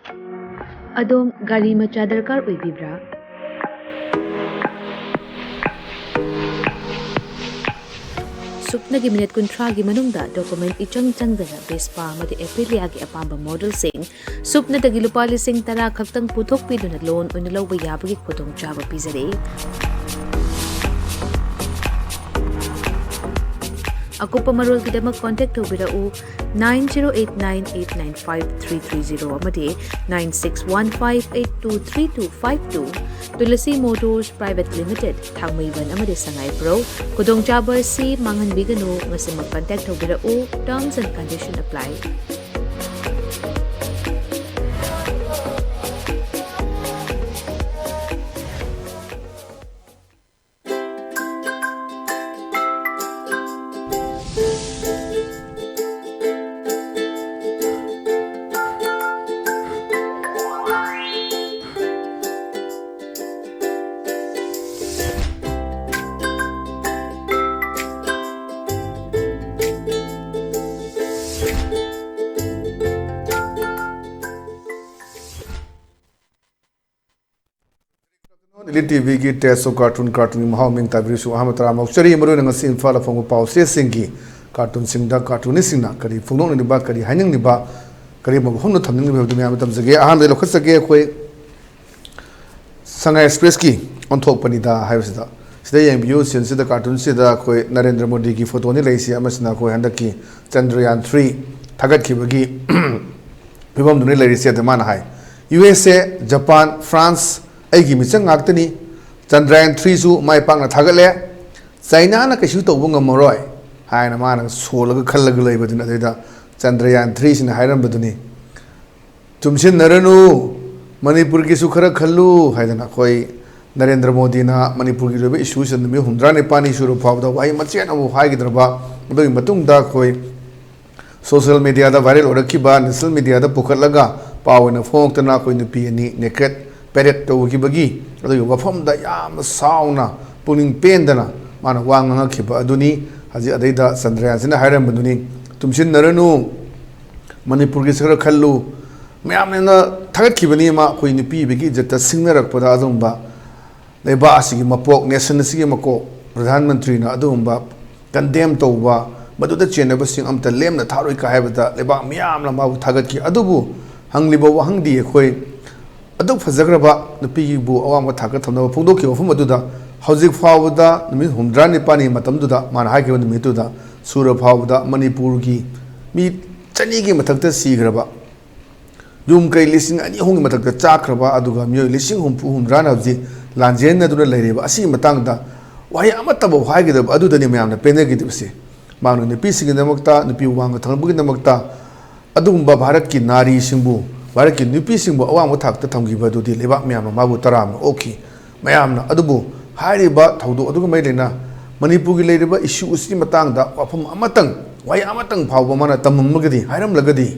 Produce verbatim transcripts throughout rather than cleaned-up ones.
ꯑꯗꯣꯝ ꯒꯥꯔꯤ ꯃꯆꯥ ꯗꯔꯀꯥꯔ ꯑꯣꯏꯕꯤꯕ꯭ꯔꯥ? ꯁꯨꯞꯅꯒꯤ ꯃꯤꯅꯤꯠ ꯀꯨꯟꯊ꯭ꯔꯥꯒꯤ ꯃꯅꯨꯡꯗ ꯗꯣꯀꯨꯃꯦꯟ ꯏꯆꯪ ꯆꯪꯗꯅ ꯚꯦꯁꯄꯥ ꯑꯃꯗꯤ ꯑꯦꯄꯤꯂꯤꯌꯥꯒꯤ ꯑꯄꯥꯝꯕ ꯃꯣꯗꯦꯜꯁꯤꯡ ꯁꯨꯞꯅꯇꯒꯤ ꯂꯨꯄꯥ ꯂꯤꯁꯤꯡ ꯇꯔꯥ ꯈꯛꯇꯪ ꯄꯨꯊꯣꯛꯄꯤꯗꯨꯅ ꯂꯣꯟ ꯑꯣꯏꯅ ꯂꯧꯕ ꯌꯥꯕꯒꯤ ꯈꯨꯗꯣꯡꯆꯥꯕ ꯄꯤꯖꯔꯤ꯫ ꯑꯀꯨꯞꯄ ꯃꯔꯣꯜꯒꯤꯗꯃꯛ ꯀꯣꯟꯇꯦꯛ ꯇꯧꯕꯤꯔꯛꯎ, nine zero eight nine eight nine five three three zero ꯑꯃꯗꯤ nine six one five eight two three two five two꯫ Tulsi motors private limited, Thangmeiband ꯑꯃꯗꯤ ꯁꯉꯥꯏꯄ꯭ꯔꯧ꯫ ꯈꯨꯗꯣꯡꯆꯥꯕ ꯑꯁꯤ ꯃꯥꯡꯍꯟꯕꯤꯒꯅꯨ꯫ ꯉꯁꯤꯃꯛ ꯀꯟꯇꯦꯛ ꯇꯧꯕꯤꯔꯛꯎ꯫ Terms and condition apply꯫ Elite T ꯚꯤꯒꯤ Taste of Cartoon, ꯀꯥꯔꯇꯨꯟꯒꯤ ꯃꯍꯥꯎ ꯃꯤꯡ ꯇꯥꯕꯤꯔꯤꯁꯨ ꯑꯍꯥꯟꯕ ꯇꯔꯥꯃꯨꯛ ꯆꯔꯤ꯫ ꯃꯔꯨꯑꯣꯏꯅ ꯉꯁꯤ ꯏꯝꯐꯥꯜꯗ ꯐꯣꯡꯕ ꯄꯥꯎꯆꯦꯁꯤꯡꯒꯤ ꯀꯥꯔꯇꯨꯟꯁꯤꯡꯗ ꯀꯥꯔꯇꯨꯅꯤꯁꯁꯤꯡꯅ ꯀꯔꯤ ꯐꯣꯡꯗꯣꯛꯅꯤꯡꯂꯤꯕ, ꯀꯔꯤ ꯍꯥꯏꯅꯤꯡꯂꯤꯕ, ꯀꯔꯤ ꯃꯐꯝꯗ ꯊꯝꯅꯤꯡꯂꯤꯕ ꯍꯥꯏꯕꯗꯨ ꯃꯌꯥꯝ ꯑꯃ ꯇꯝꯖꯒꯦ꯫ ꯑꯍꯥꯟꯕꯗ ꯂꯧꯈꯠꯆꯒꯦ ꯑꯩꯈꯣꯏ ꯁꯉꯥꯏ ꯑꯦꯛꯁꯄ꯭ꯔꯦꯁꯀꯤ ꯑꯣꯟꯊꯣꯛꯄꯅꯤꯗ ꯍꯥꯏꯕꯁꯤꯗ꯫ ꯁꯤꯗ ꯌꯦꯡꯕꯤꯌꯨ, ꯁꯤꯟꯁꯤꯗ ꯀꯥꯔꯇꯨꯟꯁꯤꯗ ꯑꯩꯈꯣꯏ ꯅꯔꯦꯟꯗ꯭ꯔ ꯃꯣꯗꯤꯒꯤ ꯐꯣꯇꯣꯅꯤ ꯂꯩꯔꯤꯁꯤ꯫ ꯑꯃꯁꯤꯅ ꯑꯩꯈꯣꯏ ꯍꯟꯗꯛꯀꯤ ꯆꯟꯗ꯭ꯔꯌꯥꯟ ꯊ꯭ꯔꯤ ꯊꯥꯒꯠꯈꯤꯕꯒꯤ ꯐꯤꯕꯝꯗꯨꯅꯤ ꯂꯩꯔꯤꯁꯦ꯫ ꯑꯗ ꯃꯥꯅ ꯍꯥꯏ, "ꯌꯨ ꯑꯦꯁ ꯑꯦ, ꯖꯄꯥꯟ, ꯐ꯭ꯔꯥꯟꯁ ꯑꯩꯒꯤ ꯃꯤꯆꯪ ꯉꯥꯛꯇꯅꯤ꯫ ꯆꯟꯗ꯭ꯔꯌꯥꯟ ꯊ꯭ꯔꯤꯁꯨ ꯃꯥꯏ ꯄꯥꯛꯅ ꯊꯥꯒꯠꯂꯦ꯫ ꯆꯥꯏꯅꯥꯅ ꯀꯩꯁꯨ ꯇꯧꯕ ꯉꯝꯃꯔꯣꯏ" ꯍꯥꯏꯅ ꯃꯥꯅ ꯁꯣꯜꯂꯒ ꯈꯜꯂꯒ ꯂꯩꯕꯗꯨꯅꯤ꯫ ꯑꯗꯩꯗ ꯆꯟꯗ꯭ꯔꯌꯥꯟ ꯊ꯭ꯔꯤꯁꯤꯅ ꯍꯥꯏꯔꯝꯕꯗꯨꯅꯤ, "ꯆꯨꯝꯁꯤꯟꯅꯔꯅꯨ, ꯃꯅꯤꯄꯨꯔꯒꯤꯁꯨ ꯈꯔ ꯈꯜꯂꯨ" ꯍꯥꯏꯗꯅ꯫ ꯑꯩꯈꯣꯏ ꯅꯔꯦꯟꯗ꯭ꯔ ꯃꯣꯗꯤꯅ ꯃꯅꯤꯄꯨꯔꯒꯤ ꯑꯣꯏꯕ ꯏꯁꯨꯁꯤꯗ ꯅꯨꯃꯤꯠ ꯍꯨꯝꯗ꯭ꯔꯥꯅꯤꯄꯥꯟꯅꯤ ꯁꯨꯔꯕ ꯐꯥꯎꯕꯗ ꯋꯥꯍꯩ ꯃꯆꯦꯠ ꯑꯃꯐꯥꯎ ꯍꯥꯏꯈꯤꯗ꯭ꯔꯕ꯫ ꯑꯗꯨꯒꯤ ꯃꯇꯨꯡꯗ ꯑꯩꯈꯣꯏ ꯁꯣꯁꯤꯌꯦꯜ ꯃꯦꯗꯤꯌꯥꯗ ꯚꯥꯏꯔꯦꯜ ꯑꯣꯏꯔꯛꯈꯤꯕ, ꯅꯦꯁꯅꯦꯜ ꯃꯦꯗꯤꯌꯥꯗ ꯄꯨꯈꯠꯂꯒ ꯄꯥꯎ ꯑꯣꯏꯅ ꯐꯣꯡꯉꯛꯇꯅ ꯑꯩꯈꯣꯏ ꯅꯨꯄꯤ ꯑꯅꯤ ꯅꯦꯀꯦꯠ ꯄꯦꯔꯦꯠ ꯇꯧꯈꯤꯕꯒꯤ, ꯑꯗꯨꯒꯤ ꯋꯥꯐꯝꯗ ꯌꯥꯝꯅ ꯁꯥꯎꯅ, ꯄꯨꯛꯅꯤꯡ ꯄꯦꯟꯗꯅ ꯃꯥꯅ ꯋꯥ ꯉꯥꯡꯉꯛꯈꯤꯕ ꯑꯗꯨꯅꯤ꯫ ꯍꯧꯖꯤꯛ ꯑꯗꯩꯗ ꯆꯟꯗ꯭ꯔꯌꯥꯟꯁꯤꯅ ꯍꯥꯏꯔꯝꯕꯗꯨꯅꯤ, "ꯆꯨꯝꯁꯤꯟꯅꯔꯅꯨ, ꯃꯅꯤꯄꯨꯔꯒꯤꯁꯨ ꯈꯔ ꯈꯜꯂꯨ, ꯃꯌꯥꯝꯅ ꯊꯥꯒꯠꯈꯤꯕꯅꯤ꯫ ꯃꯥ ꯑꯩꯈꯣꯏ ꯅꯨꯄꯤ ꯑꯣꯏꯕꯒꯤ ꯏꯖꯠꯇ ꯁꯤꯡꯅꯔꯛꯄꯗ ꯑꯗꯨꯒꯨꯝꯕ ꯂꯩꯕꯥꯛ ꯑꯁꯤꯒꯤ ꯃꯄꯣꯛ, ꯅꯦꯁꯟ ꯑꯁꯤꯒꯤ ꯃꯀꯣꯛ ꯄ꯭ꯔꯙꯥꯟ ꯃꯟꯇ꯭ꯔꯤꯅ ꯑꯗꯨꯒꯨꯝꯕ ꯀꯟꯗꯦꯝ ꯇꯧꯕ, ꯃꯗꯨꯗ ꯆꯦꯟꯅꯕꯁꯤꯡ ꯑꯃꯠꯇ ꯂꯦꯝꯅ ꯊꯥꯔꯣꯏ ꯀꯥ ꯍꯥꯏꯕꯗ ꯂꯩꯕꯥꯛ ꯃꯤꯌꯥꯝꯅ ꯃꯥꯕꯨ ꯊꯥꯒꯠꯈꯤ꯫ ꯑꯗꯨꯕꯨ ꯍꯪꯂꯤꯕ ꯋꯥꯍꯪꯗꯤ ꯑꯩꯈꯣꯏ ꯑꯗꯨꯛ ꯐꯖꯈ꯭ꯔꯕ ꯅꯨꯄꯤꯕꯨ ꯑꯋꯥꯡꯕ ꯊꯥꯛꯇ ꯊꯝꯅꯕ ꯐꯣꯡꯗꯣꯛꯈꯤꯕ ꯋꯥꯐꯝ ꯑꯗꯨꯗ ꯍꯧꯖꯤꯛ ꯐꯥꯎꯕꯗ ꯅꯨꯃꯤꯠ ꯍꯨꯝꯗ꯭ꯔꯥ ꯅꯤꯄꯥꯜꯅꯤ ꯃꯇꯝꯗꯨꯗ ꯃꯥꯅ ꯍꯥꯏꯈꯤꯕ ꯅꯨꯃꯤꯠꯇꯨꯗ ꯁꯨꯔ ꯐꯥꯎꯕꯗ ꯃꯅꯤꯄꯨꯔꯒꯤ ꯃꯤ ꯆꯅꯤꯒꯤ ꯃꯊꯛꯇ ꯁꯤꯈ꯭ꯔꯕ, ꯌꯨꯝ ꯀꯩ ꯂꯤꯁꯤꯡ ꯑꯅꯤ ꯑꯍꯨꯝꯒꯤ ꯃꯊꯛꯇ ꯆꯥꯛꯈ꯭ꯔꯕ, ꯑꯗꯨꯒ ꯃꯤꯑꯣꯏ ꯂꯤꯁꯤꯡ ꯍꯨꯝꯐꯨ ꯍꯨꯝꯗ꯭ꯔꯥꯅ ꯍꯧꯖꯤꯛ ꯂꯥꯟꯖꯦꯟꯅꯗꯨꯅ ꯂꯩꯔꯤꯕ ꯑꯁꯤꯒꯤ ꯃꯇꯥꯡꯗ ꯋꯥꯍꯩ ꯑꯃꯠꯇꯐꯥꯎ ꯍꯥꯏꯒꯗꯕ ꯑꯗꯨꯗꯅꯤ ꯃꯌꯥꯝꯅ ꯄꯦꯟꯅꯈꯤꯗꯕꯁꯦ꯫ ꯃꯍꯥꯛꯅ ꯅꯨꯄꯤꯁꯤꯡꯒꯤꯗꯃꯛꯇ, ꯅꯨꯄꯤ ꯋꯥꯡꯅ ꯊꯝꯕꯒꯤꯗꯃꯛꯇ ꯑꯗꯨꯒꯨꯝꯕ ꯚꯥꯔꯠꯀꯤ ꯅꯥꯔꯤꯁꯤꯡꯕꯨ, ꯚꯥꯔꯠꯀꯤ ꯅꯨꯄꯤꯁꯤꯡꯕꯨ ꯑꯋꯥꯡꯕ ꯊꯥꯛꯇ ꯊꯝꯈꯤꯕ ꯑꯗꯨꯗꯤ ꯂꯩꯕꯥꯛ ꯃꯌꯥꯝꯅ ꯃꯥꯕꯨ ꯇꯔꯥꯝꯅ ꯑꯣꯛꯈꯤ꯫ ꯃꯌꯥꯝꯅ ꯑꯗꯨꯕꯨ ꯍꯥꯏꯔꯤꯕ ꯊꯧꯗꯣꯛ ꯑꯗꯨꯒ ꯃꯔꯤ ꯂꯩꯅꯅ ꯃꯅꯤꯄꯨꯔꯒꯤ ꯂꯩꯔꯤꯕ ꯏꯁꯨ ꯑꯁꯤꯒꯤ ꯃꯇꯥꯡꯗ ꯋꯥꯐꯝ ꯑꯃꯇꯪ, ꯋꯥꯍꯩ ꯑꯃꯇꯪ ꯐꯥꯎꯕ ꯃꯥꯅ ꯇꯝꯃꯝꯃꯒꯗꯤ, ꯍꯥꯏꯔꯝꯂꯒꯗꯤ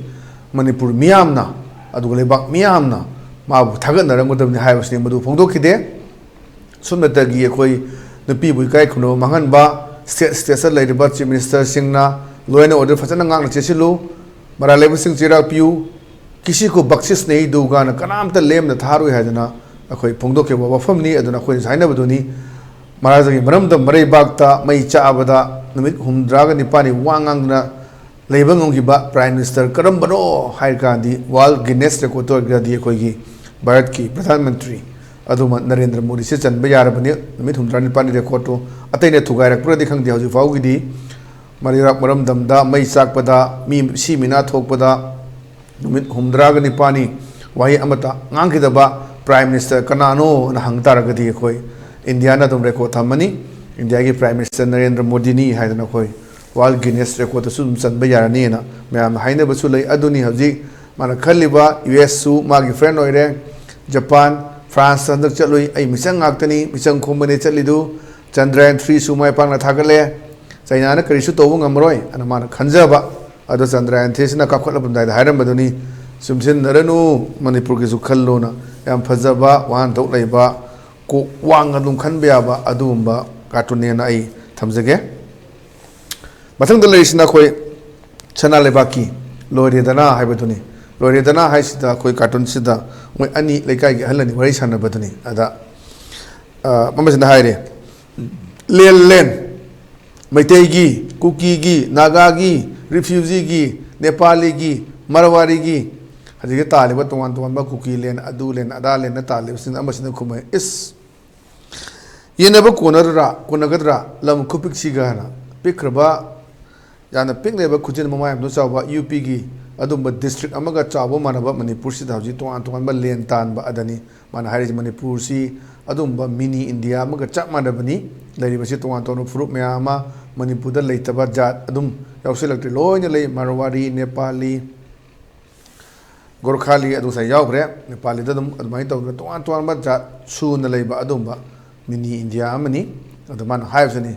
ꯃꯅꯤꯄꯨꯔ ꯃꯤꯌꯥꯝꯅ, ꯑꯗꯨꯒ ꯂꯩꯕꯥꯛ ꯃꯤꯌꯥꯝꯅ ꯃꯥꯕꯨ ꯊꯥꯒꯠꯅꯔꯝꯒꯗꯕꯅꯤ ꯍꯥꯏꯕꯁꯤꯅꯤ꯫ ꯃꯗꯨ ꯐꯣꯡꯗꯣꯛꯈꯤꯗꯦ꯫ ꯁꯨꯞꯅꯇꯒꯤ ꯑꯩꯈꯣꯏ ꯅꯨꯄꯤꯕꯨ ꯏꯀꯥꯏ ꯈꯨꯝꯅꯕ ꯃꯥꯡꯍꯟꯕ, ꯁ꯭ꯇꯦꯠ ꯁ꯭ꯇꯦꯠꯇ ꯂꯩꯔꯤꯕ ꯆꯤꯐ ꯃꯤꯅꯤꯁꯇꯔꯁꯤꯡꯅ law and order ꯐꯖꯅ ꯉꯥꯛꯅ ꯆꯦꯠꯁꯤꯜꯂꯨ, ꯃꯔꯥꯜ ꯂꯩꯕꯁꯤꯡ ꯆꯩꯔꯥꯛ ꯄꯤꯌꯨ, ꯀꯤꯁꯤ ꯀꯣ ꯕꯛꯁꯤꯁ ꯅꯍꯤ ꯗꯨꯒꯥꯅ ꯀꯅꯥꯝꯇ ꯂꯦꯝꯅ ꯊꯥꯔꯣꯏ ꯍꯥꯏꯗꯅ ꯑꯩꯈꯣꯏ ꯐꯣꯡꯗꯣꯛꯈꯤꯕ ꯋꯥꯐꯝꯅꯤ꯫ ꯑꯗꯨꯅ ꯑꯩꯈꯣꯏꯅꯁꯨ ꯍꯥꯏꯅꯕꯗꯨꯅꯤ, ꯃꯍꯥꯔꯥꯖꯥꯒꯤ ꯃꯔꯝꯗꯝ ꯃꯔꯩꯕꯥꯛꯇ ꯃꯩ ꯆꯥꯛꯑꯕꯗ ꯅꯨꯃꯤꯠ ꯍꯨꯝꯗ꯭ꯔꯥꯒ ꯅꯤꯄꯥꯜꯅꯤ ꯋꯥ ꯉꯥꯡꯗꯨꯅ ꯂꯩꯕ ꯉꯝꯈꯤꯕ ꯄ꯭ꯔꯥꯏꯝ ꯃꯤꯅꯤꯁꯇꯔ ꯀꯔꯝꯕꯅꯣ ꯍꯥꯏꯔꯀꯥꯟꯗꯤ ꯋꯥꯔꯜ ꯒꯤꯅꯦꯁ ꯔꯦꯀꯣꯔꯠꯇ ꯑꯣꯏꯔꯒꯗꯤ ꯑꯩꯈꯣꯏꯒꯤ ꯚꯥꯔꯠꯀꯤ ꯄ꯭ꯔꯙꯥꯟ ꯃꯟꯇ꯭ꯔꯤ ꯑꯗꯨꯃ ꯅꯔꯦꯟꯗ꯭ꯔ ꯃꯣꯗꯤꯁꯦ ꯆꯟꯕ ꯌꯥꯔꯕꯅꯤ꯫ ꯅꯨꯃꯤꯠ ꯍꯨꯝꯗ꯭ꯔꯥ ꯅꯤꯄꯥꯜꯅꯤ ꯔꯦꯀꯣꯔꯠꯇꯨ ꯑꯇꯩꯅ ꯊꯨꯒꯥꯏꯔꯛꯄ꯭ꯔꯗꯤ ꯈꯪꯗꯦ, ꯍꯧꯖꯤꯛ ꯐꯥꯎꯒꯤꯗꯤ ꯃꯔꯩꯕꯥꯛ ꯃꯔꯝꯗꯝꯗ ꯃꯩ ꯆꯥꯛꯄꯗ, ꯃꯤ ꯁꯤ ꯃꯤꯅꯥ ꯊꯣꯛꯄꯗ ꯅꯨꯃꯤꯠ ꯍꯨꯝꯗ꯭ꯔꯥꯒ ꯅꯤꯄꯥꯜꯅꯤ ꯋꯥꯍꯩ ꯑꯃꯠꯇ ꯉꯥꯡꯈꯤꯗꯕ ꯄ꯭ꯔꯥꯏꯝ ꯃꯤꯅꯤꯁꯇꯔ ꯀꯅꯥꯅꯣꯅ ꯍꯪ ꯇꯥꯔꯒꯗꯤ ꯑꯩꯈꯣꯏ ꯏꯟꯗꯤꯌꯥꯅ ꯑꯗꯨꯝ ꯔꯦꯀꯣꯔꯠ ꯊꯝꯃꯅꯤ꯫ ꯏꯟꯗꯤꯌꯥꯒꯤ ꯄ꯭ꯔꯥꯏꯝ ꯃꯤꯅꯤꯁꯇꯔ ꯅꯔꯦꯟꯗ꯭ꯔ ꯃꯣꯗꯤꯅꯤ ꯍꯥꯏꯗꯅ ꯑꯩꯈꯣꯏ ꯋꯥꯔꯜ ꯒꯤꯅꯦꯁ ꯔꯦꯀꯣꯔꯠꯇꯁꯨ ꯑꯗꯨꯝ ꯆꯟꯕ ꯌꯥꯔꯅꯤꯅ ꯃꯌꯥꯝꯅ ꯍꯥꯏꯅꯕꯁꯨ ꯂꯩ꯫ ꯑꯗꯨꯅꯤ ꯍꯧꯖꯤꯛ ꯃꯥꯅ ꯈꯜꯂꯤꯕ꯫ ꯌꯨ ꯑꯦꯁꯁꯨ ꯃꯥꯒꯤ ꯐ꯭ꯔꯦꯟ ꯑꯣꯏꯔꯦ, ꯖꯄꯥꯟ, ꯐ꯭ꯔꯥꯟꯁꯇ ꯍꯟꯗꯛ ꯆꯠꯂꯨꯏ꯫ ꯑꯩ ꯃꯤꯆꯪ ꯉꯥꯛꯇꯅꯤ, ꯃꯤꯆꯪ ꯈꯣꯝꯕꯅꯦ ꯆꯠꯂꯤꯗꯨ꯫ ꯆꯟꯗ꯭ꯔꯌꯥꯟ ꯊ꯭ꯔꯤꯁꯨ ꯃꯥꯏ ꯄꯥꯛꯅ ꯊꯥꯒꯠꯂꯦ꯫ ꯆꯩꯅꯥꯅ ꯀꯔꯤꯁꯨ ꯇꯧꯕ ꯉꯝꯃꯔꯣꯏ ꯑꯅ ꯃꯥꯅ ꯈꯟꯖꯕ꯫ ꯑꯗꯣ ꯆꯟꯗ꯭ꯔꯌꯥꯟ ꯊ꯭ꯔꯤꯁꯤꯅ ꯀꯥꯞꯈꯠꯂꯝꯗꯥꯏꯗ ꯍꯥꯏꯔꯝꯕꯗꯨꯅꯤ, "ꯆꯨꯝꯁꯤꯟꯅꯔꯅꯨ, ꯃꯅꯤꯄꯨꯔꯒꯤꯁꯨ ꯈꯜꯂꯣꯅ"꯫ ꯌꯥꯝ ꯐꯖꯕ ꯋꯥꯍꯟꯊꯣꯛ ꯂꯩꯕ, ꯀꯣꯛ ꯋꯥꯡꯅ ꯑꯗꯨꯝ ꯈꯟꯕ ꯌꯥꯕ ꯑꯗꯨꯒꯨꯝꯕ ꯀꯥꯔꯇꯨꯟꯅꯦꯅ ꯑꯩ ꯊꯝꯖꯒꯦ꯫ ꯃꯊꯪꯗ ꯂꯩꯔꯤꯁꯤꯅ ꯑꯩꯈꯣꯏ ꯁꯅꯥ ꯂꯩꯕꯥꯛꯀꯤ ꯂꯣꯏꯔꯦꯗꯅ ꯍꯥꯏꯕꯗꯨꯅꯤ꯫ ꯂꯣꯏꯔꯦꯗꯅ ꯍꯥꯏꯁꯤꯗ ꯑꯩꯈꯣꯏ ꯀꯥꯔꯇꯨꯟꯁꯤꯗ ꯃꯣꯏ ꯑꯅꯤ ꯂꯩꯀꯥꯏꯒꯤ ꯑꯍꯜ ꯑꯅꯤ ꯋꯥꯔꯤ ꯁꯥꯟꯅꯕꯗꯨꯅꯤ꯫ ꯑꯗ, ꯑ, ꯑꯃꯁꯤꯅ ꯍꯥꯏꯔꯦ, "ꯂꯦꯟ, ꯂꯦꯟ, ꯃꯩꯇꯩꯒꯤ, ꯀꯨꯀꯤꯒꯤ, ꯅꯥꯒꯥꯒꯤ, ꯔꯤꯐ꯭ꯌꯨꯖꯤꯒꯤ, ꯅꯦꯄꯥꯂꯤꯒꯤ, ꯃꯔꯋꯥꯔꯤꯒꯤ, ꯍꯧꯖꯤꯛꯀꯤ ꯇꯥꯜꯂꯤꯕ ꯇꯣꯉꯥꯟ ꯇꯣꯉꯥꯟꯕ ꯀꯨꯀꯤ ꯂꯦꯟ, ꯑꯗꯨ ꯂꯦꯟ, ꯑꯗꯥ ꯂꯦꯟꯅ ꯇꯥꯜꯂꯤꯕꯁꯤꯡ ꯑꯃꯁꯤꯅ ꯈꯨꯝꯃꯦ, 'ꯏꯁ, ꯌꯦꯟꯅꯕ ꯀꯣꯟꯅꯗ꯭ꯔꯥ, ꯀꯣꯟꯅꯒꯗ꯭ꯔꯥ ꯂꯝ ꯈꯨꯄꯤꯛꯁꯤꯒ?' ꯍꯥꯏꯅ꯫ ꯄꯤꯛꯈ꯭ꯔꯕ, ꯌꯥꯝꯅ ꯄꯤꯛꯅ ꯂꯩꯕ ꯈꯨꯖꯤꯟ ꯃꯃꯥꯏ ꯑꯃꯗ ꯆꯥꯎꯕ ꯌꯨ ꯄꯤꯒꯤ ꯑꯗꯨꯝꯕ ꯗꯤꯁꯇ꯭ꯔꯤꯛ ꯑꯃꯒ ꯆꯥꯎꯕ ꯃꯥꯟꯅꯕ ꯃꯅꯤꯄꯨꯔꯁꯤꯗ ꯍꯧꯖꯤꯛ ꯇꯣꯉꯥꯟ ꯇꯣꯉꯥꯟꯕ ꯂꯦꯟ ꯇꯥꯟꯕ ꯑꯗꯅꯤ꯫ ꯃꯥꯅ ꯍꯥꯏꯔꯤꯁꯤ ꯃꯅꯤꯄꯨꯔꯁꯤ ꯑꯗꯨꯝꯕ ꯃꯤꯅꯤ ꯏꯟꯗꯤꯌꯥ ꯑꯃꯒ ꯆꯞ ꯃꯥꯟꯅꯕꯅꯤ꯫ ꯂꯩꯔꯤꯕꯁꯤ ꯇꯣꯉꯥꯟ ꯇꯣꯉꯥꯟꯕ ꯐꯨꯔꯨꯞ ꯃꯌꯥꯝ ꯑꯃ, ꯃꯅꯤꯄꯨꯔꯗ ꯂꯩꯇꯕ ꯖꯥꯠ ꯑꯗꯨꯝ ꯌꯥꯎꯁꯤꯜꯂꯛꯇ꯭ꯔꯦ꯫ ꯂꯣꯏꯅ ꯂꯩ, ꯃꯔꯋꯥꯔꯤ, ꯅꯦꯄꯥꯂꯤ, ꯒꯣꯔꯈꯥꯂꯤ ꯑꯗꯨ ꯉꯁꯥꯏ ꯌꯥꯎꯈ꯭ꯔꯦ꯫ ꯅꯦꯄꯥꯂꯤꯗ ꯑꯗꯨꯝ ꯑꯗꯨꯃꯥꯏꯅ ꯇꯧꯗꯅ ꯇꯣꯉꯥꯟ ꯇꯣꯉꯥꯟꯕ ꯖꯥꯠ ꯁꯨꯅ ꯂꯩꯕ ꯑꯗꯨꯝꯕ ꯃꯤꯅꯤ ꯏꯟꯗꯤꯌꯥ ꯑꯃꯅꯤ꯫ ꯑꯗꯨ ꯃꯥꯅ ꯍꯥꯏꯕꯁꯤꯅꯤ,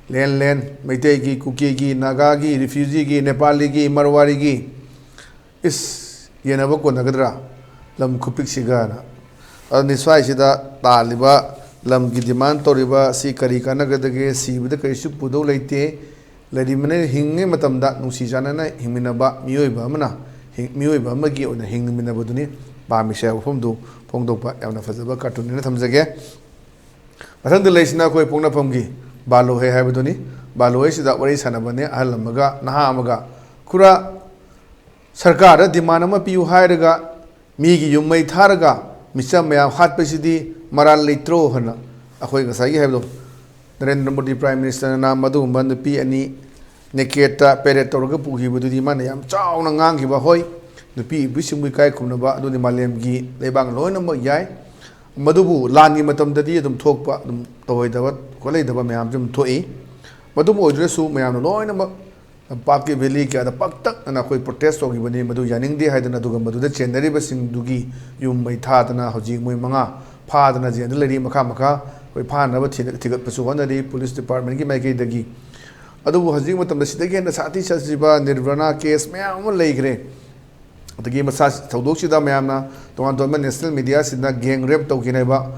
"ꯂꯦꯟ, ꯂꯦꯟ, ꯃꯩꯇꯩꯒꯤ, ꯀꯨꯀꯤꯒꯤ, ꯅꯥꯒꯥꯒꯤ, ꯔꯤꯐ꯭ꯌꯨꯖꯤꯒꯤ, ꯅꯦꯄꯥꯂꯤꯒꯤ, ꯃꯔꯋꯥꯔꯤꯒꯤ, ꯏꯁ, ꯌꯦꯟꯅꯕ ꯀꯣꯟꯅꯒꯗ꯭ꯔꯥ ꯂꯝ ꯈꯨꯄꯤꯛꯁꯤꯒꯅ?" ꯑꯗꯨꯅꯤ ꯁ꯭ꯋꯥꯏꯁꯤꯗ ꯇꯥꯜꯂꯤꯕ, ꯂꯝꯒꯤ ꯗꯤꯃꯥꯟ ꯇꯧꯔꯤꯕ ꯁꯤ ꯀꯔꯤ ꯀꯥꯟꯅꯒꯗꯒꯦ? ꯁꯤꯕꯗ ꯀꯔꯤꯁꯨ ꯄꯨꯗꯧ ꯂꯩꯇꯦ꯫ ꯂꯩꯔꯤꯕꯅꯤꯅ ꯍꯤꯡꯉꯤꯉꯩ ꯃꯇꯝꯗ ꯅꯨꯡꯁꯤ ꯆꯥꯟꯅꯅ ꯍꯤꯡꯃꯤꯟꯅꯕ ꯃꯤꯑꯣꯏꯕ ꯑꯃꯅ ꯍꯤꯡ-, ꯃꯤꯑꯣꯏꯕ ꯑꯃꯒꯤ ꯑꯣꯏꯅ ꯍꯤꯡꯃꯤꯟꯅꯕꯗꯨꯅꯤ ꯄꯥꯝꯃꯤꯁꯦ ꯍꯥꯏꯕ ꯋꯥꯐꯝꯗꯨ ꯐꯣꯡꯗꯣꯛꯄ ꯌꯥꯝꯅ ꯐꯖꯕ ꯀꯥꯔꯇꯨꯟꯅꯦꯅ ꯊꯝꯖꯒꯦ꯫ ꯃꯊꯪꯗ ꯂꯩꯁꯤꯅ ꯑꯩꯈꯣꯏ ꯄꯣꯛꯅꯐꯝꯒꯤ ꯕꯥꯂꯨ ꯍꯩ ꯍꯥꯏꯕꯗꯨꯅꯤ꯫ ꯕꯥꯂꯨ ꯍꯩꯁꯤꯗ ꯋꯥꯔꯤ ꯁꯥꯟꯅꯕꯅꯦ ꯑꯍꯜ ꯑꯃꯒ ꯅꯍꯥ ꯑꯃꯒ꯫ "ꯈꯨꯔꯥ, ꯁꯔꯀꯥꯔꯗ ꯗꯤꯃꯥꯟ ꯑꯃ ꯄꯤꯌꯨ ꯍꯥꯏꯔꯒ ꯃꯤꯒꯤ ꯌꯨꯝ ꯃꯩ ꯊꯥꯔꯒ ꯃꯤꯆꯝ ꯃꯌꯥꯝ ꯍꯥꯠꯄꯁꯤꯗꯤ ꯃꯔꯥꯜ ꯂꯩꯇ꯭ꯔꯣ?" ꯍꯥꯏꯅ ꯑꯩꯈꯣꯏ ꯉꯁꯥꯏꯒꯤ ꯍꯥꯏꯕꯗꯣ, ꯅꯔꯦꯟꯗ꯭ꯔ ꯃꯣꯗꯤ ꯄ꯭ꯔꯥꯏꯝ ꯃꯤꯅꯤꯁꯇꯔꯅ ꯃꯗꯨꯒꯨꯝꯕ ꯅꯨꯄꯤ ꯑꯅꯤ ꯅꯦꯀꯦꯠꯇ ꯄꯦꯔꯦꯠ ꯇꯧꯔꯒ ꯄꯨꯈꯤꯕꯗꯨꯗꯤ ꯃꯥꯅ ꯌꯥꯝ ꯆꯥꯎꯅ ꯉꯥꯡꯈꯤꯕ꯫ ꯍꯣꯏ, ꯅꯨꯄꯤ ꯅꯨꯄꯤꯁꯤꯡꯕꯨ ꯏꯀꯥꯏ ꯈꯨꯝꯅꯕ ꯑꯗꯨꯗꯤ ꯃꯥꯂꯦꯝꯒꯤ ꯂꯩꯕꯥꯛ ꯂꯣꯏꯅꯃꯛ ꯌꯥꯏ꯫ ꯃꯗꯨꯕꯨ ꯂꯥꯟꯒꯤ ꯃꯇꯝꯗꯗꯤ ꯑꯗꯨꯝ ꯊꯣꯛꯄ, ꯑꯗꯨꯝ ꯇꯧꯍꯩꯗꯕ ꯈꯣꯠꯂꯩꯗꯕ ꯃꯌꯥꯝꯁꯨ ꯑꯗꯨꯝ ꯊꯣꯛꯏ꯫ ꯃꯗꯨꯕꯨ ꯑꯣꯏꯗ꯭ꯔꯁꯨ ꯃꯌꯥꯝꯅ ꯂꯣꯏꯅꯃꯛ ꯂꯝꯄꯥꯛꯀꯤ ꯚꯦꯂꯤ ꯀꯌꯥꯗ ꯄꯥꯛꯇꯛꯅꯅ ꯑꯩꯈꯣꯏ ꯄ꯭ꯔꯣꯇꯦꯁ ꯇꯧꯈꯤꯕꯅꯤ꯫ ꯃꯗꯨ ꯌꯥꯅꯤꯡꯗꯦ ꯍꯥꯏꯗꯅ, ꯑꯗꯨꯒ ꯃꯗꯨꯗ ꯆꯦꯟꯅꯔꯤꯕꯁꯤꯡꯗꯨꯒꯤ ꯌꯨꯝ ꯃꯩ ꯊꯥꯗꯅ ꯍꯧꯖꯤꯛ ꯃꯣꯏ ꯃꯉꯥ ꯐꯥꯗꯅ ꯖꯦꯜꯗ ꯂꯩꯔꯤ꯫ ꯃꯈꯥ ꯃꯈꯥ ꯑꯩꯈꯣꯏ ꯐꯥꯅꯕ ꯊꯤ-, ꯊꯤꯒꯠꯄꯁꯨ ꯍꯣꯠꯅꯔꯤ ꯄꯨꯂꯤꯁ ꯗꯤꯄꯥꯔꯠꯃꯦꯟꯒꯤ ꯃꯥꯏꯀꯩꯗꯒꯤ꯫ ꯑꯗꯨꯕꯨ ꯍꯧꯖꯤꯛ ꯃꯇꯝꯗ ꯁꯤꯗꯒꯤ ꯍꯦꯟꯅ ꯁꯥꯊꯤ ꯁꯥꯊꯤꯕ ꯅꯤꯔꯕꯅꯥ ꯀꯦꯁ ꯃꯌꯥꯝ ꯑꯃ ꯂꯩꯈ꯭ꯔꯦ꯫ ꯑꯗꯒꯤ ꯃꯁꯥ ꯊꯧꯗꯣꯛꯁꯤꯗ ꯃꯌꯥꯝꯅ ꯇꯣꯉꯥꯟ ꯇꯣꯉꯥꯟꯕ ꯅꯦꯁꯅꯦꯜ ꯃꯤꯗꯤꯌꯥꯁꯤꯡꯗ ꯒꯦꯡ ꯔꯦꯞ ꯇꯧꯈꯤꯅꯕ,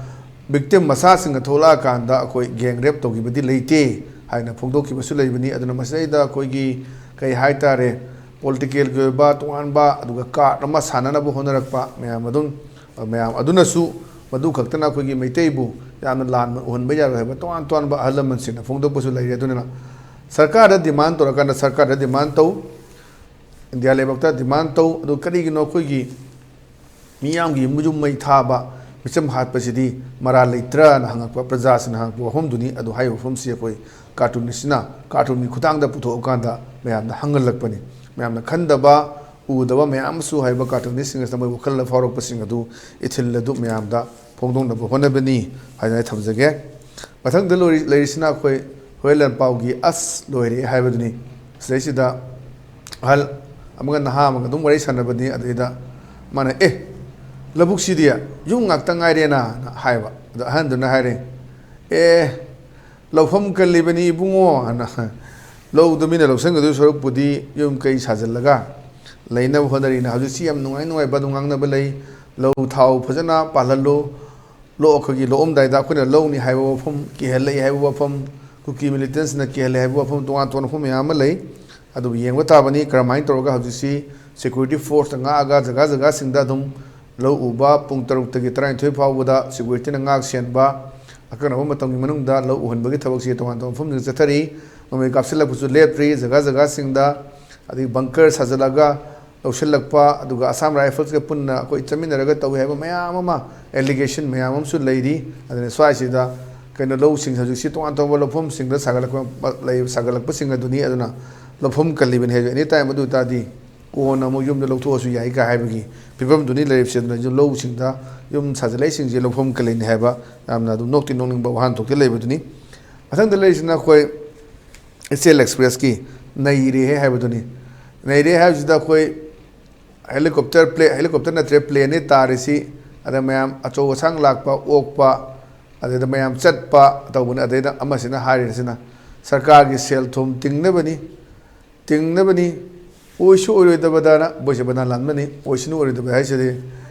ꯚꯤꯛꯇꯤꯝ ꯃꯁꯥꯁꯤꯡꯅ ꯊꯣꯛꯂꯛꯑꯀꯥꯟꯗ ꯑꯩꯈꯣꯏ ꯒꯦꯡ ꯔꯦꯞ ꯇꯧꯈꯤꯕꯗꯤ ꯂꯩꯇꯦ ꯍꯥꯏꯅ ꯐꯣꯡꯗꯣꯛꯈꯤꯕꯁꯨ ꯂꯩꯕꯅꯤ꯫ ꯑꯗꯨꯅ ꯃꯁꯤꯗꯩꯗ ꯑꯩꯈꯣꯏꯒꯤ ꯀꯩ ꯍꯥꯏꯇꯥꯔꯦ, ꯄꯣꯂꯤꯇꯤꯀꯦꯜꯒꯤ ꯑꯣꯏꯕ ꯇꯣꯉꯥꯟꯕ, ꯑꯗꯨꯒ ꯀꯥꯔꯗ ꯑꯃ ꯁꯥꯟꯅꯅꯕ ꯍꯣꯠꯅꯔꯛꯄ ꯃꯌꯥꯝ ꯑꯗꯨꯝ, ꯃꯌꯥꯝ ꯑꯗꯨꯅꯁꯨ, ꯃꯗꯨ ꯈꯛꯇꯅ ꯑꯩꯈꯣꯏꯒꯤ ꯃꯩꯇꯩꯕꯨ ꯌꯥꯝꯅ ꯂꯥꯟꯅ ꯎꯍꯟꯕ ꯌꯥꯔꯣꯏ ꯍꯥꯏꯕ ꯇꯣꯉꯥꯟ ꯇꯣꯉꯥꯟꯕ ꯑꯍꯜ ꯂꯃꯟꯁꯤꯡꯅ ꯐꯣꯡꯗꯣꯛꯄꯁꯨ ꯂꯩꯔꯦ꯫ ꯑꯗꯨꯅ ꯁꯔꯀꯥꯔꯗ ꯗꯤꯃꯥꯟ ꯇꯧꯔꯀꯥꯟꯗ ꯁꯔꯀꯥꯔꯗ ꯗꯤꯃꯥꯟ ꯇꯧ, ꯏꯟꯗꯤꯌꯥ ꯂꯩꯕꯥꯛꯇ ꯗꯤꯃꯥꯟ ꯇꯧ꯫ ꯑꯗꯨ ꯀꯔꯤꯒꯤꯅꯣ ꯑꯩꯈꯣꯏꯒꯤ ꯃꯤꯌꯥꯝꯒꯤ ꯌꯨꯝ ꯌꯨꯝ ꯃꯩ ꯊꯥꯕ, ꯃꯤꯆꯝ ꯍꯥꯠꯄꯁꯤꯗꯤ ꯃꯔꯥꯜ ꯂꯩꯇ꯭ꯔꯅ ꯍꯪꯉꯛꯄ, ꯄ꯭ꯔꯖꯥꯁꯤꯡꯅ ꯍꯪꯉꯛꯄ ꯋꯥꯐꯝꯗꯨꯅꯤ꯫ ꯑꯗꯨ ꯍꯥꯏꯔꯤꯕ ꯋꯥꯐꯝꯁꯤ ꯑꯩꯈꯣꯏ ꯀꯥꯔꯇꯨꯟꯁꯤꯅ ꯀꯥꯔꯇꯨꯟꯒꯤ ꯈꯨꯊꯥꯡꯗ ꯄꯨꯊꯣꯛꯑꯀꯥꯟꯗ ꯃꯌꯥꯝꯗ ꯍꯪꯍꯜꯂꯛꯄꯅꯤ꯫ ꯃꯌꯥꯝꯅ ꯈꯟꯗꯕ, ꯎꯗꯕ ꯃꯌꯥꯝ ꯑꯃꯁꯨ ꯍꯥꯏꯔꯤꯕ ꯀꯥꯔꯇꯨꯟꯁꯤꯡ ꯑꯁꯤꯅ ꯃꯣꯏ ꯋꯥꯈꯜꯗ ꯐꯥꯎꯔꯛꯄꯁꯤꯡ ꯑꯗꯨ, ꯏꯊꯤꯜ ꯑꯗꯨ ꯃꯌꯥꯝꯗ ꯐꯣꯡꯗꯣꯛꯅꯕ ꯍꯣꯠꯅꯕꯅꯤ ꯍꯥꯏꯅ ꯑꯩ ꯊꯝꯖꯒꯦ꯫ ꯃꯊꯪꯗ ꯂꯣꯏꯔꯤ-, ꯂꯩꯔꯤꯁꯤꯅ ꯑꯩꯈꯣꯏ ꯍꯣꯔꯦꯟ ꯂꯥꯟꯄꯥꯎꯒꯤ "ꯑꯁ ꯂꯣꯏꯔꯦ" ꯍꯥꯏꯕꯗꯨꯅꯤ꯫ ꯁꯤꯗꯩꯁꯤꯗ ꯑꯍꯜ ꯑꯃꯒ ꯅꯍꯥ ꯑꯃꯒ ꯑꯗꯨꯝ ꯋꯥꯔꯤ ꯁꯥꯟꯅꯕꯅꯤ꯫ ꯑꯗꯩꯗ ꯃꯥꯅ, "ꯑꯦ, ꯂꯧꯕꯨꯛꯁꯤꯗꯤ ꯌꯨꯝ ꯉꯥꯛꯇ ꯉꯥꯏꯔꯦꯅ" ꯍꯥꯏꯕ꯫ ꯑꯗꯣ ꯑꯍꯟꯗꯨꯅ ꯍꯥꯏꯔꯦ, "ꯑꯦ, ꯂꯧꯐꯝ ꯀꯜꯂꯤꯕꯅꯤ ꯏꯕꯨꯡꯉꯣ" ꯍꯥꯏꯅ꯫ "ꯂꯧꯗꯨ ꯃꯤꯅ ꯂꯧꯁꯟꯒꯗꯣꯏ ꯁꯔꯨꯛꯄꯨꯗꯤ ꯌꯨꯝ ꯀꯩ ꯁꯥꯖꯤꯜꯂꯒ ꯂꯩꯅꯕ ꯍꯣꯠꯅꯔꯤꯅ꯫ ꯍꯧꯖꯤꯛꯁꯤ ꯌꯥꯝ ꯅꯨꯡꯉꯥꯏ ꯅꯨꯡꯉꯥꯏꯕ ꯑꯗꯨꯝ ꯉꯥꯡꯅꯕ ꯂꯩ꯫ ꯂꯧ ꯊꯥꯎ ꯐꯖꯅ ꯄꯥꯜꯍꯜꯂꯨ꯫ ꯂꯣꯛ ꯑꯩꯈꯣꯏꯒꯤ ꯂꯣꯛꯑꯝꯗꯥꯏꯗ ꯑꯩꯈꯣꯏꯅ ꯂꯧꯅꯤ ꯍꯥꯏꯕ ꯋꯥꯐꯝ, ꯀꯤꯍꯜꯂꯛꯏ ꯍꯥꯏꯕ ꯋꯥꯐꯝ, ꯀꯨꯀꯤ ꯃꯤꯂꯤꯇꯦꯟꯁꯅ ꯀꯤꯍꯜꯂꯦ ꯍꯥꯏꯕ ꯋꯥꯐꯝ, ꯇꯣꯉꯥꯟ ꯇꯣꯉꯥꯟꯕ ꯋꯥꯐꯝ ꯃꯌꯥꯝ ꯑꯃ ꯂꯩ꯫ ꯑꯗꯨꯕꯨ ꯌꯦꯡꯕ ꯇꯥꯕꯅꯤ, ꯀꯔꯝꯍꯥꯏꯅ ꯇꯧꯔꯒ ꯍꯧꯖꯤꯛꯁꯤ ꯁꯦꯀ꯭ꯌꯨꯔꯤꯇꯤ ꯐꯣꯔꯁꯅ ꯉꯥꯛꯑꯒ ꯖꯒꯥ ꯖꯒꯥꯁꯤꯡꯗ ꯑꯗꯨꯝ ꯂꯧ ꯎꯕ, ꯄꯨꯡ ꯇꯔꯨꯛꯇꯒꯤ ꯇꯔꯥꯅꯤꯊꯣꯏ ꯐꯥꯎꯕꯗ ꯁꯦꯀ꯭ꯌꯨꯔꯤꯇꯤꯅ ꯉꯥꯛ ꯁꯦꯟꯕ, ꯑꯀꯛꯅꯕ ꯃꯇꯝꯒꯤ ꯃꯅꯨꯡꯗ ꯂꯧ ꯎꯍꯟꯕꯒꯤ ꯊꯕꯛꯁꯤ ꯇꯣꯉꯥꯟ ꯇꯣꯉꯥꯟꯕ ꯃꯐꯝꯁꯤꯡꯗ ꯆꯠꯊꯔꯤ꯫ ꯅꯣꯡꯃꯩ ꯀꯥꯞꯁꯤꯜꯂꯛꯄꯁꯨ ꯂꯦꯞꯇ꯭ꯔꯤ꯫ ꯖꯒꯥ ꯖꯒꯥꯁꯤꯡꯗ, ꯑꯗꯒꯤ ꯕꯪꯀꯔ ꯁꯥꯖꯤꯜꯂꯒ ꯂꯧꯁꯤꯜꯂꯛꯄ, ꯑꯗꯨꯒ ꯑꯁꯥꯝ ꯔꯥꯏꯐꯜꯁꯀ ꯄꯨꯟꯅ ꯑꯩꯈꯣꯏ ꯆꯠꯃꯤꯟꯅꯔꯒ ꯇꯧꯏ ꯍꯥꯏꯕ ꯃꯌꯥꯝ ꯑꯃ, ꯑꯦꯂꯤꯒꯦꯁꯟ ꯃꯌꯥꯝ ꯑꯃꯁꯨ ꯂꯩꯔꯤ꯫ ꯑꯗꯨꯅ ꯁ꯭ꯋꯥꯏꯁꯤꯗ ꯀꯩꯅꯣ, ꯂꯧꯁꯤꯡ ꯍꯧꯖꯤꯛꯁꯤ ꯇꯣꯉꯥꯟ ꯇꯣꯉꯥꯟꯕ ꯂꯧꯐꯝꯁꯤꯡꯗ ꯁꯥꯒꯠꯂꯛꯄ, ꯂꯩ, ꯁꯥꯒꯠꯂꯛꯄꯁꯤꯡ ꯑꯗꯨꯅꯤ꯫ ꯑꯗꯨꯅ ꯂꯧꯐꯝ ꯀꯜꯂꯤꯕꯅꯤ ꯍꯥꯏꯁꯦ, ꯑꯦꯅꯤ ꯇꯥꯏꯝ ꯑꯗꯨ ꯑꯣꯏ ꯇꯥꯔꯗꯤ ꯀꯣꯟꯅ ꯑꯃꯨꯛ ꯌꯨꯝꯗ ꯂꯧꯊꯣꯛꯑꯁꯨ ꯌꯥꯏ ꯀꯥꯏ ꯍꯥꯏꯕꯒꯤ ꯐꯤꯕꯝꯗꯨꯅꯤ ꯂꯩꯔꯤꯕꯁꯦ꯫ ꯑꯗꯨꯅ ꯌꯨꯝ, ꯂꯧꯁꯤꯡꯗ ꯌꯨꯝ ꯁꯥꯖꯤꯜꯂꯛꯏꯁꯤꯡꯁꯦ ꯂꯧꯐꯝ ꯀꯜꯂꯤꯅꯤ ꯍꯥꯏꯕ ꯌꯥꯝꯅ ꯑꯗꯨꯝ ꯅꯣꯛꯇꯤ ꯅꯣꯛꯅꯤꯡꯕ ꯋꯥꯍꯟꯊꯣꯛꯇꯤ ꯂꯩꯕꯗꯨꯅꯤ꯫ ꯃꯊꯪꯗ ꯂꯩꯔꯤꯁꯤꯅ ꯑꯩꯈꯣꯏ ꯏꯆꯦꯜ ꯑꯦꯛꯁꯄ꯭ꯔꯦꯁꯀꯤ ꯅꯩꯔꯦꯍꯦ ꯍꯥꯏꯕꯗꯨꯅꯤ꯫ ꯅꯩꯔꯦ ꯍꯥꯏꯕꯁꯤꯗ ꯑꯩꯈꯣꯏ ꯍꯦꯂꯤꯀꯣꯞꯇꯔ ꯄ꯭ꯂꯦ-, ꯍꯦꯂꯤꯀꯣꯞꯇꯔ ꯅꯠꯇ꯭ꯔꯦ, ꯄ꯭ꯂꯦꯟꯅꯤ ꯇꯥꯔꯤꯁꯤ꯫ ꯑꯗ ꯃꯌꯥꯝ ꯑꯆꯧ ꯑꯁꯥꯡ ꯂꯥꯛꯄ, ꯑꯣꯛꯄ, ꯑꯗꯩꯗ ꯃꯌꯥꯝ ꯆꯠꯄ ꯇꯧꯕꯅꯤ꯫ ꯑꯗꯩꯗ ꯑꯃꯁꯤꯅ ꯍꯥꯏꯔꯤꯁꯤꯅ ꯁꯔꯀꯥꯔꯒꯤ ꯁꯦꯜ ꯊꯨꯝ ꯇꯤꯡꯅꯕꯅꯤ, ꯇꯤꯡꯅꯕꯅꯤ, ꯑꯣꯏꯁꯨ ꯑꯣꯏꯔꯣꯏꯗꯕꯗꯅ, ꯃꯣꯏꯁꯦ ꯕꯅꯥꯟ ꯂꯥꯟꯕꯅꯤ, ꯑꯣꯏꯁꯅꯨ ꯑꯣꯏꯔꯣꯏꯗꯕ ꯍꯥꯏꯁꯤꯗꯤ꯫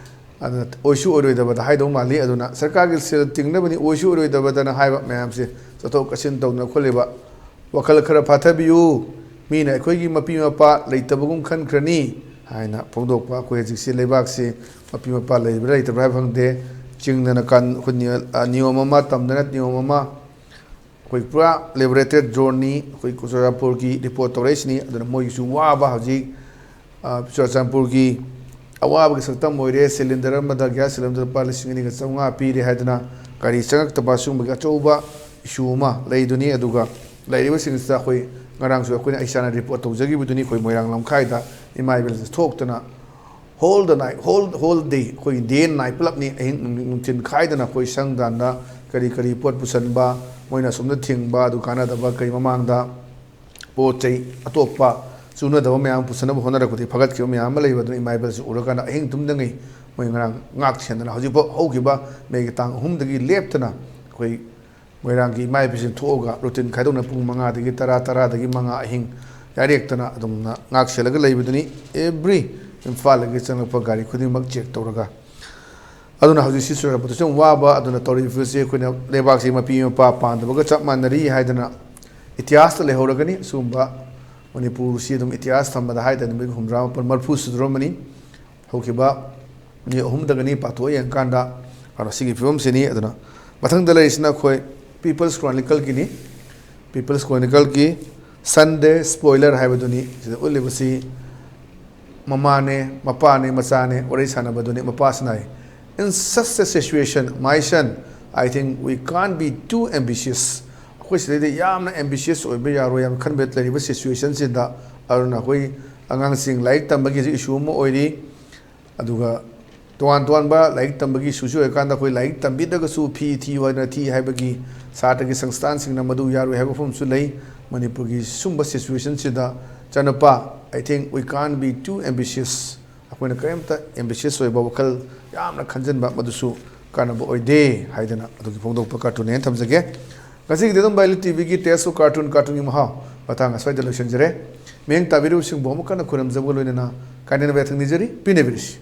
ꯑꯗꯨꯅ ꯑꯣꯏꯁꯨ ꯑꯣꯏꯔꯣꯏꯗꯕꯗ ꯍꯥꯏꯗꯧ ꯃꯥꯜꯂꯤ꯫ ꯑꯗꯨꯅ ꯁꯔꯀꯥꯔꯒꯤ ꯁꯦꯜ ꯇꯤꯡꯅꯕꯅꯤ, ꯑꯣꯏꯁꯨ ꯑꯣꯏꯔꯣꯏꯗꯕꯗꯅ ꯍꯥꯏꯕ ꯃꯌꯥꯝꯁꯦ ꯆꯠꯊꯣꯛ ꯆꯠꯁꯤꯟ ꯇꯧꯗꯅ ꯈꯣꯠꯂꯤꯕ, ꯋꯥꯈꯜ ꯈꯔ ꯐꯥꯊꯕꯤꯌꯨ꯫ ꯃꯤꯅ ꯑꯩꯈꯣꯏꯒꯤ ꯃꯄꯤ ꯃꯄꯥ ꯂꯩꯇꯕꯒꯨꯝ ꯈꯟꯈ꯭ꯔꯅꯤ ꯍꯥꯏꯅ ꯐꯣꯡꯗꯣꯛꯄ꯫ ꯑꯩꯈꯣꯏ ꯍꯧꯖꯤꯛꯁꯤ ꯂꯩꯕꯥꯛꯁꯤ ꯃꯄꯤ ꯃꯄꯥ ꯂꯩꯕ꯭ꯔꯥ ꯂꯩꯇꯕ꯭ꯔꯥ ꯍꯥꯏꯕ ꯈꯪꯗꯦ꯫ ꯆꯤꯡꯗꯅ ꯀꯥꯟ-, ꯑꯩꯈꯣꯏ ꯅꯤꯌ-, ꯑ, ꯅꯤꯌꯣꯝ ꯑꯃ, ꯇꯝꯗꯅ ꯅꯤꯌꯣꯝ ꯑꯃ, ꯑꯩꯈꯣꯏ ꯄꯨꯔꯥ ꯂꯤꯕꯔꯦꯇꯦꯠ ꯖꯣꯟꯅꯤ꯫ ꯑꯩꯈꯣꯏ ꯆꯨꯔꯆꯥꯟꯄꯨꯔꯒꯤ ꯔꯤꯄꯣꯔꯠ ꯇꯧꯔꯛꯏꯁꯤꯅꯤ꯫ ꯑꯗꯨꯅ ꯃꯣꯏꯒꯤꯁꯨ ꯋꯥꯕ ꯍꯧꯖꯤꯛ, ꯑ, ꯆꯨꯔꯆꯥꯟꯄꯨꯔꯒꯤ ꯑꯋꯥꯕꯒꯤ ꯁꯛꯇꯝ ꯑꯣꯏꯔꯦ꯫ ꯁꯤꯂꯤꯟꯗꯔ ꯑꯃꯗ ꯒ꯭ꯌꯥꯁ ꯁꯤꯂꯤꯟꯗꯔ ꯂꯨꯄꯥ ꯂꯤꯁꯤꯡ ꯑꯅꯤꯒ ꯆꯥꯝꯃꯉꯥ ꯄꯤꯔꯦ ꯍꯥꯏꯗꯅ ꯒꯥꯔꯤ ꯆꯪꯉꯛꯇꯕ, ꯁꯤꯒꯨꯝꯕꯒꯤ ꯑꯆꯧꯕ ꯏꯁꯨ ꯑꯃ ꯂꯩꯗꯨꯅꯤ꯫ ꯑꯗꯨꯒ ꯂꯩꯔꯤꯕꯁꯤꯡꯁꯤꯗ ꯑꯩꯈꯣꯏ ꯉꯔꯥꯡꯁꯨ ꯑꯩꯈꯣꯏꯅ, ꯑꯩ ꯏꯁꯥꯅ ꯔꯤꯄꯣꯔꯠ ꯇꯧꯖꯈꯤꯕꯗꯨꯅꯤ꯫ ꯑꯩꯈꯣꯏ ꯃꯣꯏꯔꯥꯡ ꯂꯝꯈꯥꯏꯗ ꯏꯃꯥ ꯏꯕꯦꯜꯁꯦ ꯊꯣꯛꯇꯅ ꯍꯣꯜ ꯗ ꯅꯥꯏꯠ, ꯍꯣꯜ, ꯍꯣꯜ ꯗꯦ, ꯑꯩꯈꯣꯏ ꯗꯦ ꯑꯦꯟ ꯅꯥꯏꯠ ꯄꯨꯂꯞꯅꯤ, ꯑꯍꯤꯡ ꯅꯨꯡ-, ꯅꯨꯡꯊꯤꯟ ꯈꯥꯏꯗꯅ ꯑꯩꯈꯣꯏ ꯁꯪꯗꯥꯟꯗ ꯀꯔꯤ ꯀꯔꯤ ꯄꯣꯠ ꯄꯨꯁꯟꯕ, ꯃꯣꯏꯅ ꯑꯁꯣꯝꯗ ꯊꯤꯡꯕ, ꯑꯗꯨ ꯀꯥꯟꯅꯗꯕ ꯀꯔꯤ ꯃꯃꯥꯡꯗ ꯄꯣꯠ ꯆꯩ ꯑꯇꯣꯞꯄ ꯆꯨꯅꯗꯕ ꯃꯌꯥꯝ ꯄꯨꯁꯟꯅꯕ ꯍꯣꯠꯅꯔꯛꯄꯗꯒꯤ ꯐꯒꯠꯈꯤꯕ ꯃꯌꯥꯝ ꯑꯃ ꯂꯩꯕ꯫ ꯑꯗꯨꯅ ꯏꯃꯥ ꯏꯕꯦꯜꯁꯦ ꯎꯔꯀꯥꯟꯗ ꯑꯍꯤꯡ ꯇꯨꯝꯗꯉꯩ ꯃꯣꯏ ꯉꯔꯥꯡ ꯉꯥꯛ ꯁꯦꯟꯗꯅ ꯍꯧꯖꯤꯛꯐꯥꯎ ꯍꯧꯈꯤꯕ ꯃꯦꯒꯤ ꯇꯥꯡ ꯑꯍꯨꯝꯗꯒꯤ ꯂꯦꯞꯇꯅ ꯑꯩꯈꯣꯏ ꯃꯣꯏꯔꯥꯡꯒꯤ ꯏꯃꯥ ꯏꯕꯦꯜꯁꯤꯡ ꯊꯣꯛꯑꯒ ꯔꯨꯇꯤꯟ ꯈꯥꯏꯗꯣꯛꯅ ꯄꯨꯡ ꯃꯉꯥꯗꯒꯤ ꯇꯔꯥ, ꯇꯔꯥꯗꯒꯤ ꯃꯉꯥ ꯑꯍꯤꯡ ꯌꯥꯔꯦꯛꯇꯅ ꯑꯗꯨꯝꯅ ꯉꯥꯛ ꯁꯦꯜꯂꯒ ꯂꯩꯕꯗꯨꯅꯤ꯫ ꯑꯦꯕ꯭ꯔꯤ ꯏꯝꯐꯥꯜꯗꯒꯤ ꯆꯪꯂꯛꯄ ꯒꯥꯔꯤ ꯈꯨꯗꯤꯡꯃꯛ ꯆꯦꯛ ꯇꯧꯔꯒ꯫ ꯑꯗꯨꯅ ꯍꯧꯖꯤꯛꯁꯤ ꯆꯨꯔꯆꯥꯟꯄꯨꯔꯗꯁꯨ ꯌꯥꯝ ꯋꯥꯕ꯫ ꯑꯗꯨꯅ ꯇꯧꯔꯤꯕꯁꯤ ꯑꯩꯈꯣꯏꯅ ꯂꯩꯕꯥꯛꯁꯤ ꯃꯄꯤ ꯃꯄꯥ ꯄꯥꯟꯗꯕꯒ ꯆꯞ ꯃꯥꯟꯅꯔꯤ ꯍꯥꯏꯗꯅ ꯏꯇꯤꯍꯥꯁꯇ ꯂꯩꯍꯧꯔꯒꯅꯤ꯫ ꯑꯁꯤꯒꯨꯝꯕ ꯃꯅꯤꯄꯨꯔꯁꯤ ꯑꯗꯨꯝ ꯏꯇꯤꯍꯥꯁ ꯊꯝꯕꯗ ꯍꯥꯏꯇꯥꯔꯦ ꯅꯨꯃꯤꯠ ꯍꯨꯝꯗ꯭ꯔꯥ ꯃꯥꯄꯜ, ꯃꯔꯤꯐꯨ ꯁꯨꯗꯣꯔꯝꯃꯅꯤ꯫ ꯍꯧꯈꯤꯕ ꯅꯨꯃꯤꯠ ꯑꯍꯨꯝꯗꯒꯅꯤ ꯄꯥꯊꯣꯛꯑ ꯌꯦꯡꯀꯥꯟꯗ꯫ ꯑꯗꯣ ꯁꯤꯒꯤ ꯐꯤꯕꯝꯁꯤꯅꯤ꯫ ꯑꯗꯨꯅ ꯃꯊꯪꯗ ꯂꯩꯔꯤꯁꯤꯅ ꯑꯩꯈꯣꯏ ꯄꯤꯄꯜꯁ ꯀ꯭ꯔꯣꯅꯤꯀꯜꯒꯤꯅꯤ꯫ ꯄꯤꯄꯜꯁ ꯀ꯭ꯔꯣꯅꯤꯀꯜꯒꯤ ꯁꯟꯗꯦ ꯁ꯭ꯄꯣꯏꯂꯔ ꯍꯥꯏꯕꯗꯨꯅꯤ꯫ ꯁꯤꯗ ꯎꯠꯂꯤꯕꯁꯤ ꯃꯃꯥꯅꯦ, ꯃꯄꯥꯅꯦ, ꯃꯆꯥꯅꯦ ꯋꯥꯔꯤ ꯁꯥꯟꯅꯕꯗꯨꯅꯤ꯫ ꯃꯄꯥꯁꯤꯅ ꯍꯥꯏ, "In such a situation, my son, I think we can't be too ambitious." ꯑꯩꯈꯣꯏ ꯁꯤꯗꯩꯗ ꯌꯥꯝꯅ ꯑꯦꯝꯕꯤꯁꯤꯌꯁ ꯑꯣꯏꯕ ꯌꯥꯔꯣꯏ ꯍꯥꯏꯅ ꯈꯟꯕ ꯂꯩꯔꯤꯕ ꯁꯤꯆꯨꯋꯦꯁꯟꯁꯤꯗ꯫ ꯑꯗꯨꯅ ꯑꯩꯈꯣꯏ ꯑꯉꯥꯡꯁꯤꯡ ꯂꯥꯏꯔꯤꯛ ꯇꯝꯕꯒꯤꯁꯨ ꯏꯁꯨ ꯑꯃ ꯑꯣꯏꯔꯤ꯫ ꯑꯗꯨꯒ ꯇꯣꯉꯥꯟ ꯇꯣꯉꯥꯟꯕ ꯂꯥꯏꯔꯤꯛ ꯇꯝꯕꯒꯤ ꯏꯁꯨꯁꯨ ꯑꯣꯏꯔꯀꯥꯟꯗ ꯑꯩꯈꯣꯏ ꯂꯥꯏꯔꯤꯛ ꯇꯝꯕꯤꯗ꯭ꯔꯒꯁꯨ ꯐꯤ ꯊꯤꯌꯨ ꯍꯥꯏꯗꯅ ꯊꯤ ꯍꯥꯏꯕꯒꯤ ꯁꯥꯇ꯭ꯔꯒꯤ ꯁꯪꯁꯊꯥꯟꯁꯤꯡꯅ ꯃꯗꯨ ꯌꯥꯔꯣꯏ ꯍꯥꯏꯕ ꯋꯥꯐꯝꯁꯨ ꯂꯩ꯫ ꯃꯅꯤꯄꯨꯔꯒꯤ ꯁꯨꯝꯕ ꯁꯤꯆꯨꯋꯦꯁꯟꯁꯤꯗ ꯆꯅꯨꯄꯥ, I think we can't be too ambitious꯫ ꯑꯩꯈꯣꯏꯅ ꯀꯔꯤꯝꯇ ꯑꯦꯝꯕꯤꯁꯤꯌꯁ ꯑꯣꯏꯕ ꯋꯥꯈꯜ ꯌꯥꯝꯅ ꯈꯟꯖꯟꯕ ꯃꯗꯨꯁꯨ ꯀꯥꯟꯅꯕ ꯑꯣꯏꯗꯦ ꯍꯥꯏꯗꯅ ꯑꯗꯨꯒꯤ ꯐꯣꯡꯗꯣꯛꯄ ꯀꯥꯔꯇꯨꯟ ꯍꯥꯏꯅ ꯊꯝꯖꯒꯦ꯫ ꯉꯁꯤꯒꯤꯗꯤ ꯑꯗꯨꯝ ꯕꯥꯏꯂꯤ ꯇꯤꯚꯤꯒꯤ Taste of Cartoon, ꯀꯥꯔꯇꯨꯟꯒꯤ ꯃꯍꯥꯎ ꯃꯇꯥꯡ ꯑꯁ꯭ꯋꯥꯏꯗ ꯂꯣꯏꯁꯤꯟꯖꯔꯦ꯫ ꯃꯤꯠꯌꯦꯡ ꯇꯥꯕꯤꯔꯤꯕꯁꯤꯡꯕꯨ ꯑꯃꯨꯛ ꯍꯟꯅ ꯈꯨꯔꯨꯝꯖꯕꯒ ꯂꯣꯏꯅꯅ ꯀꯥꯏꯅꯅꯕ ꯌꯥꯊꯪ ꯅꯤꯖꯔꯤ꯫ ꯄꯤꯅꯕꯤꯔꯁꯤ꯫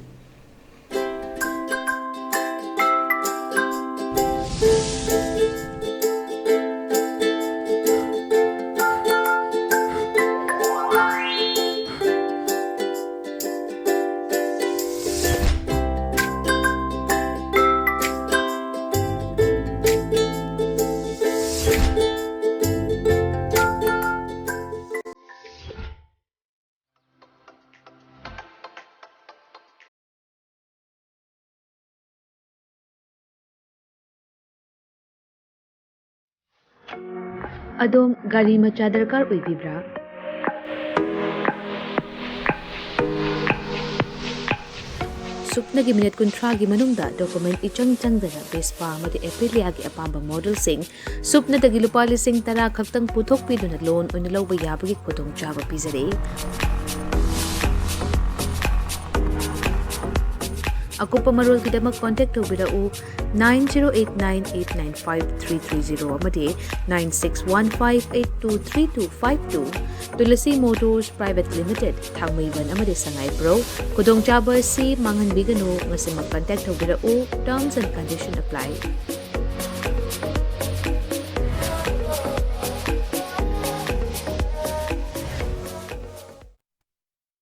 ꯑꯗꯣꯝ ꯒꯥꯔꯤ ꯃꯆꯥ ꯗꯔꯀꯥꯔ ꯑꯣꯏꯕꯤꯕ꯭ꯔꯥ? ꯁꯨꯞꯅꯒꯤ ꯃꯤꯅꯤꯠ ꯀꯨꯟꯊ꯭ꯔꯥꯒꯤ ꯃꯅꯨꯡꯗ ꯗꯣꯀꯨꯃꯦꯟ ꯏꯆꯪ ꯆꯪꯗꯅ ꯚꯦꯁꯄꯥ ꯑꯃꯗꯤ ꯑꯦꯄꯤꯂꯤꯌꯥꯒꯤ ꯑꯄꯥꯝꯕ ꯃꯣꯗꯦꯜꯁꯤꯡ ꯁꯨꯞꯅꯗꯒꯤ ꯂꯨꯄꯥ ꯂꯤꯁꯤꯡ ꯇꯔꯥ ꯈꯛꯇꯪ ꯄꯨꯊꯣꯛꯄꯤꯗꯨꯅ ꯂꯣꯟ ꯑꯣꯏꯅ ꯂꯧꯕ ꯌꯥꯕꯒꯤ ꯈꯨꯗꯣꯡꯆꯥꯕ ꯄꯤꯖꯔꯤ꯫ ꯑꯀꯨꯞꯄ ꯃꯔꯣꯜꯒꯤꯗꯃꯛ ꯀꯣꯟꯇꯦꯛ ꯇꯧꯕꯤꯔꯛꯎ nine zero eight nine eight nine five three three zero ꯑꯃꯗꯤ nine six one five eight two three two five two꯫ Tulsi motors private limited, Thangmeiband ꯑꯃꯗꯤ ꯁꯉꯥꯏꯄ꯭ꯔꯧ꯫ ꯈꯨꯗꯣꯡꯆꯥꯕ ꯑꯁꯤ ꯃꯥꯡꯍꯟꯕꯤꯒꯅꯨ꯫ ꯉꯁꯤꯃꯛ ꯀꯟꯇꯦꯛ ꯇꯧꯕꯤꯔꯛꯎ꯫ Terms and condition apply꯫